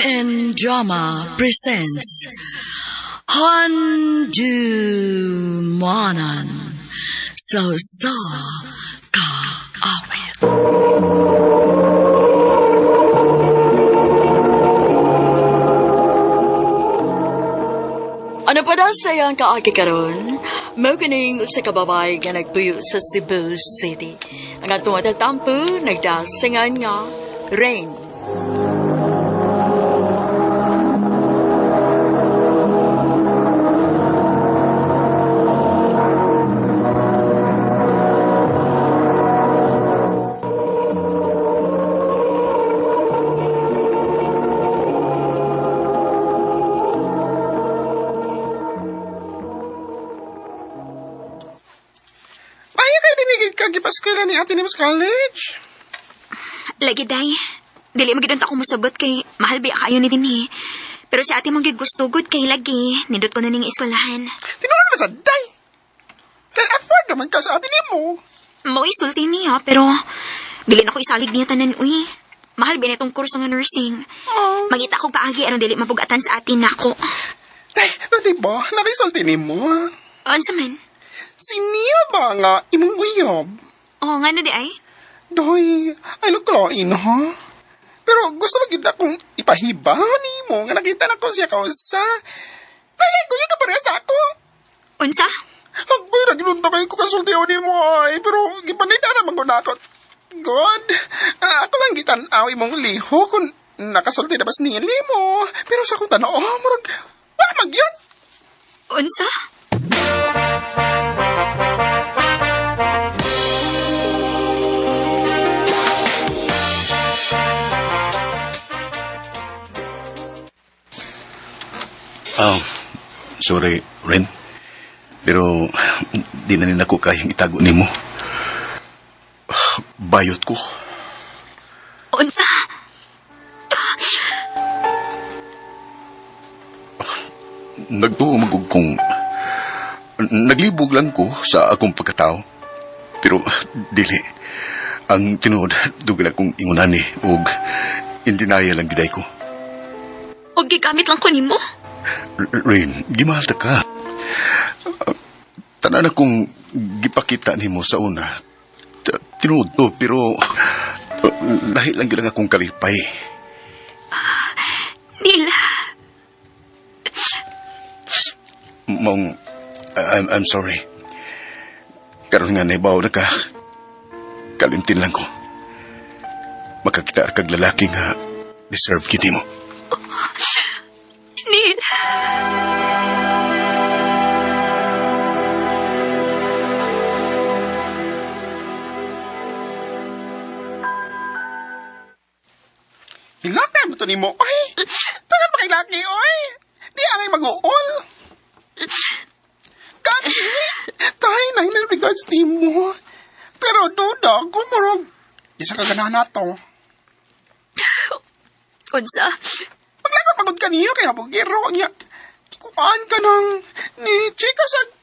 MN Drama presents Handu Manan So Sa Ka Awit. Ano pa daw sa iyang kaagi karon? Mao kining usa ka babae nga nagpuyo sa Cebu City. Ang atong tatampo nagdasingan nga Rain. Ay, kay dinigid ka gipaskwela ni ate ni mas college. Lagi day. Dili magid unta ako mosagot kay mahal biya kayo ni dinhi. Pero si ate mong gusto gud kay lagi nindot ko na ning eskwelahan. Tinuod ba sa day? Can afford naman ka sa ate ni mo. Mao isulti niya pero dili na ko isalig niya tanan uy. Mahal ba nitong kurso nga nursing. Oh. Mangita akong paagi aron dili mapugatan sa atin nako. Day, to di ba? Nakisulti ni mo. Unsa man? Si Nia ba nga imong uyab? Oh, ngano di ay? Doy, ay luklain ha? Pero gusto lang yun akong ipahiba ni mo nga nakita na ko siya kausa. Ay, kuya ka parehas na ako. Unsa? Agoy, raginunta kayo ko kasultiyo ni mo ay. Pero gipanita naman ko na ako. God, ah, ako lang gitan-aw imong liho kung nakasulti na bas nili mo. Pero sa akong tanaw, oh, murag, wa magyun. Unsa? Oh, sorry, Ren. Pero di na nila ko kayang itago nimo. Bayot ko. Unsa? Nagtuo magug kong naglibog lang ko sa akong pagkatao. Pero dili. Ang tinuod, dugal akong ingunani ug in denial lang giday ko. Og gigamit lang ko nimo? Rain, gimahal ta ka. Tanan akong gipakita nimo sa una. Tinuod to, pero lahi lang gyud ang akong kalipay. Nila. Mong, I'm sorry. Karon nga naibaw na ka. Kalimtin lang ko. Makakita kag lalaki nga deserve gid nimo. Nil. Hilakay mo to ni mo, oy. Tagal pa kay laki, oy. Di angay mag-uol. Gani, tayo na ilang regards ni mo. Pero duda, kumurog. Di sa kaganahan na to. Unsa? Paglagot pagod ka niyo kay habogero niya. Kuhaan ka ng ni Chica sa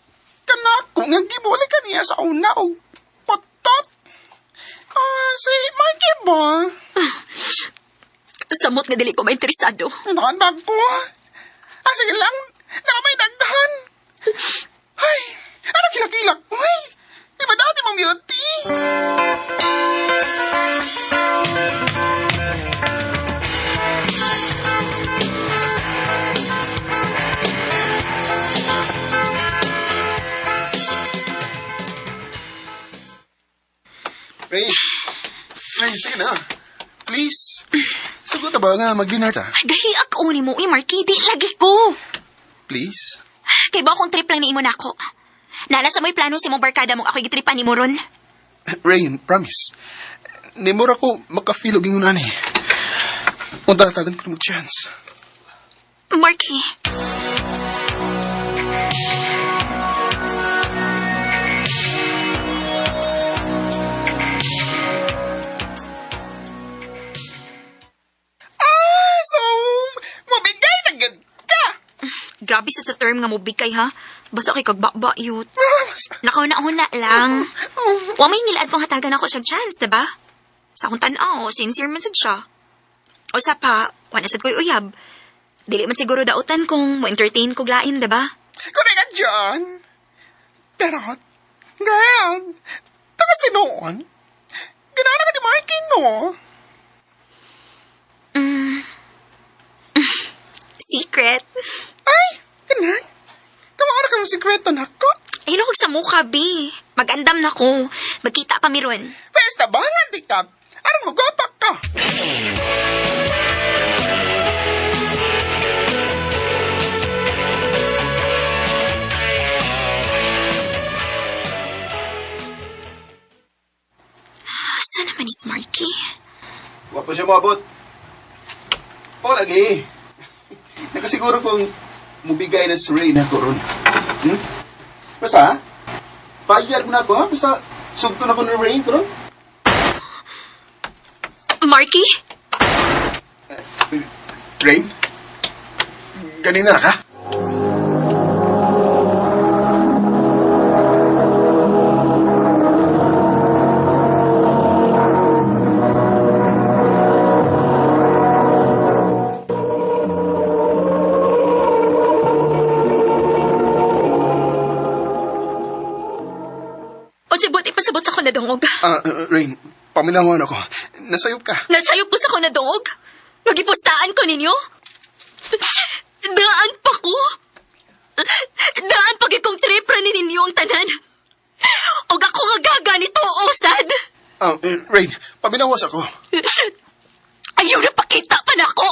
kanako nga gibuli ka niya sa una og potot. Ah, si Mikey ba? Samot nga dili ko mainteresado. Naan ba ko? Ah, sige lang. Nakamay dagdahan. Ay, ano kilakilak? Uy, di ba dati mong beauty? Ray, Ray, sige na. Please. Sagot na ba nga mag-dinner ta? Gahi ako ni mo, uy, Marky. Di lagi ko. Please. Kay ba akong trip lang ni imo nako. Nala sa mo'y plano si mong barkada mong ako'y gitripan ni mo ron. Rain, promise. Nimura ko makafeel og ingon ani. Unta tagan ko mag chance. Marky. Ah, so mabigay na gyud ka. Grabe sa term nga mo bigkay ha. Basta kay kagbaba yut. Nakauna-una lang. Wa may ngilaad kong hatagan ako siya chance, diba? Sa akong tanaw, sincere man sad siya. Usa pa, wala sad ko'y uyab. Dili man siguro dautan kung mo-entertain kog lain, diba? Correct ka dyan. Pero, girl, takas tinuon. Ganahan ka ni Marky, no? Secret. Ay, ganun. Kamao ka mong sikreto na ko. Ay, kog sa mukha, B. Magandam na ko. Magkita pa mi ron. Pwesta ba nga, di ka? Anong magapak ka? Saan naman is Marky? Wa pa siya moabot. O lagi. Nakasiguro kong mubigay na si Ray na ko ron. Hmm? Basta, bayad mo na ako ha? Basta, sugto na ko ni Rain karon. Marky? Rain? Ganina ra ka? O si buot ipasabot sa ko nadungog. Rain, paminawan ako. Nasayop ka. Nasayop ko sa ko nadungog? Nagipostaan ko ninyo? Daan pa ko? Daan pa kong tripra ni ninyo ang tanan. Og ako nga gaganito, osad. Rain, paminawas ako. Ayaw na pakita pa na ako.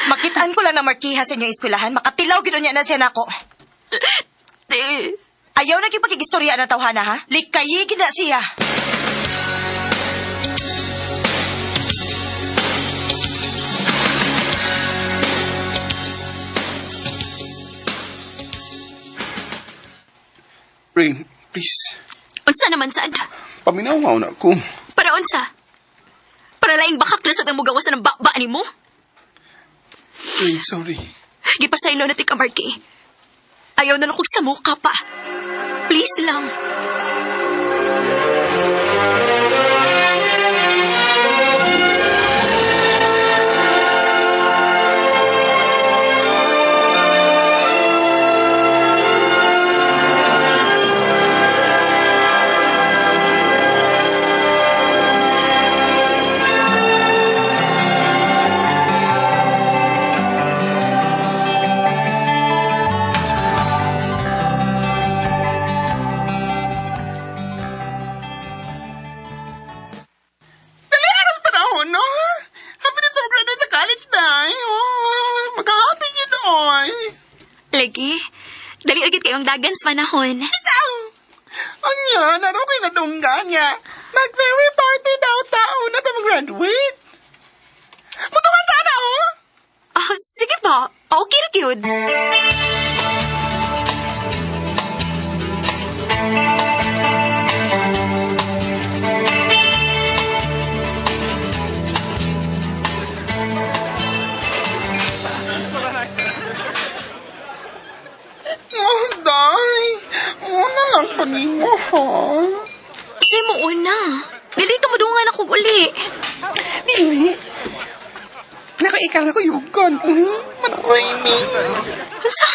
Makitaan ko lang na markiha sa inyong eskwelahan. Makatilaw gid niya na siya nako. Te, Ayaw na pakigistorya na tawhana ha. Likayi gid na siya. Rain, please. Unsa naman sad? Paminaw na ako. Para unsa? Para laing bakak na sa mugawas ng baba nimo? Rain, sorry. Gipasaylo na ti ka, Marky. Ayaw na lang kong sa mukha pa. Please lang. Dali, aras panahon, no? Happy na mag-graduate sa college, day. Oh, mag-happy yun, oy. Lagi, dali ra gid kayong dagan sa panahon. Bitaw! Anya, naro kayo nadunggan niya. Mag-very party daw tao na ta mag-graduate. Mutungan ta na, oh! Ah, sige ba? Okay ra gyud. Oh, day. Una lang pa nimo, ha? Kasi mo una. Dili ka madungan akong uli. Dili. Nakaikal ako yugon. Manuroy mi. Unsa?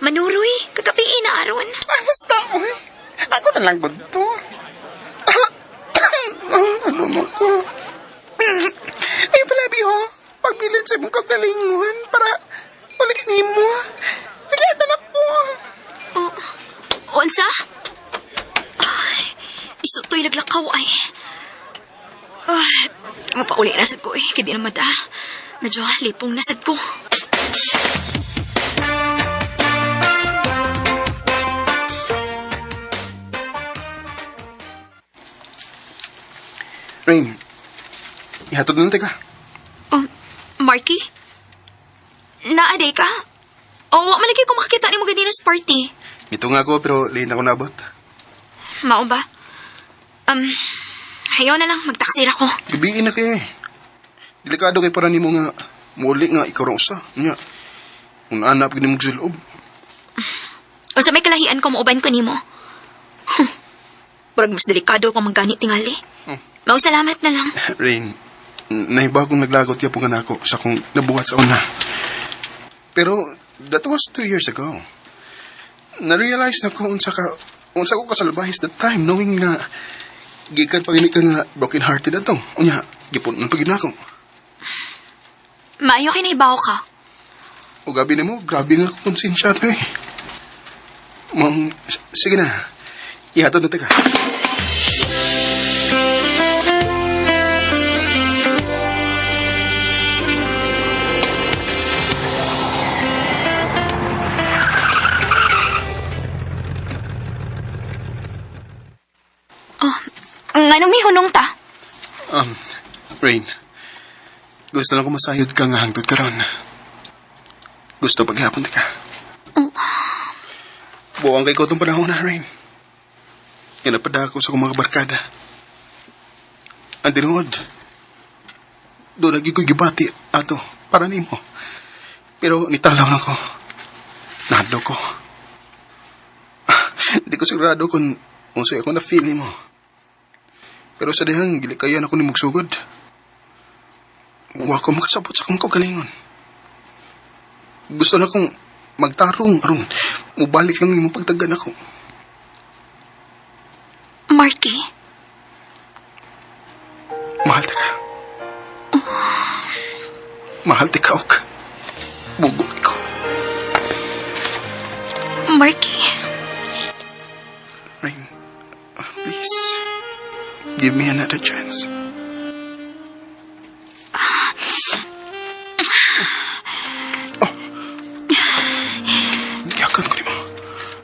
Manuroy, kagabi na aron. Ay, basta, oy. Ako na lang to. Ano mo ko? Ay, pala, biho. Pagbilin sa imong kagalingon para ulit nimo. Sige, tanap ko. Oh, unsa? Ay, isutoy naglakaw ay. Ay, mapauli na sad ko eh. Kaya di na mata. Medyo lipong nasad ko. Rain, ihatod na ka. Oh, Marky? Naaday ka? Oh, wa man lagi ko makakita ni mo ganina sa party. Ito nga ako, pero late na ako naabot. Mao ba? Ayaw na lang, magtaksi ra ko. Gabiin na kay. Delikado kay para nimo nga muli nga ikaw ra usa. Nya. Kung anap gini mo sulob. Unsa may kalahian ko mauban ko nimo. Murag mas delikado pa manggani tingali. Mao salamat na lang. Rain, naiba akong naglagot yapon ka nako sa akong nabuhat sa una. Pero that was 2 years ago. Na-realize na ko unsa ko kasalbahis that time knowing nga gikan pa gini ka nga broken hearted ato. Unya, gipun-on pa gyud nako. Maayo kay nahibaw ka. O gabi na mo, grabe nga konsensya to eh. Mang, sige na. Ihatod na ka. Oh, nganong may hunong ta? Rain, gusto lang ko masayod ka nga hangtod karon. Gusto paghapon ka. Buang kay ko itong panahon na, Rain. Yan napada ako sa akong mga barkada. Ang tinuod, doon lagi ko'y gibati ato para nimo. Pero nitalaw na ko. Nahadlok ko. Di ko sigurado kung unsay ako na-feel nimo. Pero sa dihang gilikayan ako ni mugsugod. Wa ko makasabot sa akong kaugalingon. Gusto na kong magtarong aron mubalik lang imong pagtagan ako. Marky, Mahal ta ka. Mahal ta ka og bugo ko. Marky. Rain, please give me another chance. Oh. Giyakan ko nimo.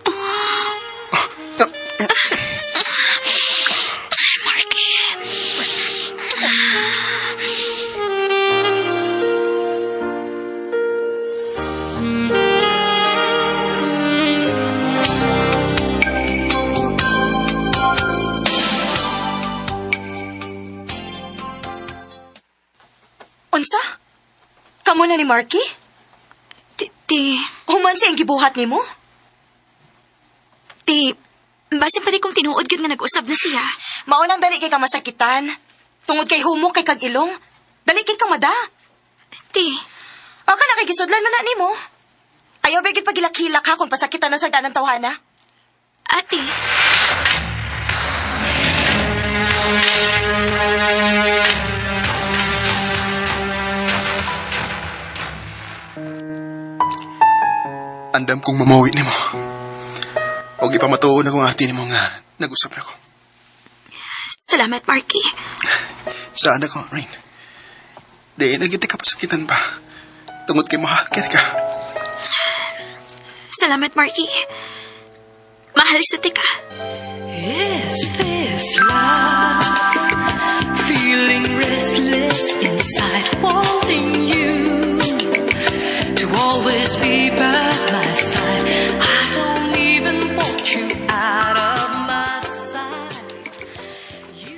Oh, ah, Marky. Unsa? Kamo na ni Marky? Ti, ti, Human siyang gibuhat nimo? ti, basin pa di kung tinuod gyud nga nag-usab na siya. Mao nang dali kay ka masakitan. Tungod kay humok kay kag ilong. Dali kay ka mada. Ti, Aka na kay gisudlan man na nimo. Ayaw ba gyud pagilak-hilak ha kung pasakitan na sa ganang tawhana? Ate. Andam kong mamawi nimo. Og ipamatuon akong ate nimo nga nag-usap na ko. Salamat, Marky. Saan ako, Rain? Di, nagyati ka pasakitan pa. Tungod kay mahal kit ka. Salamat, Marky. Mahal sa tika. Is this love? Feeling restless inside, wanting you to always be by my side. I don't even want you out of my sight.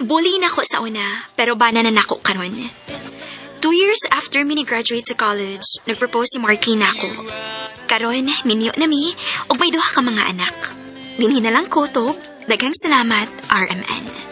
Bully na ako sa una, pero bana na nako karon. 2 years after mi ni-graduate sa college, nag-propose si Marky nako. Karon, minyo na mi, ug may duha ka mga anak. Dinhi na lang ko, Tob. Daghang salamat, RMN.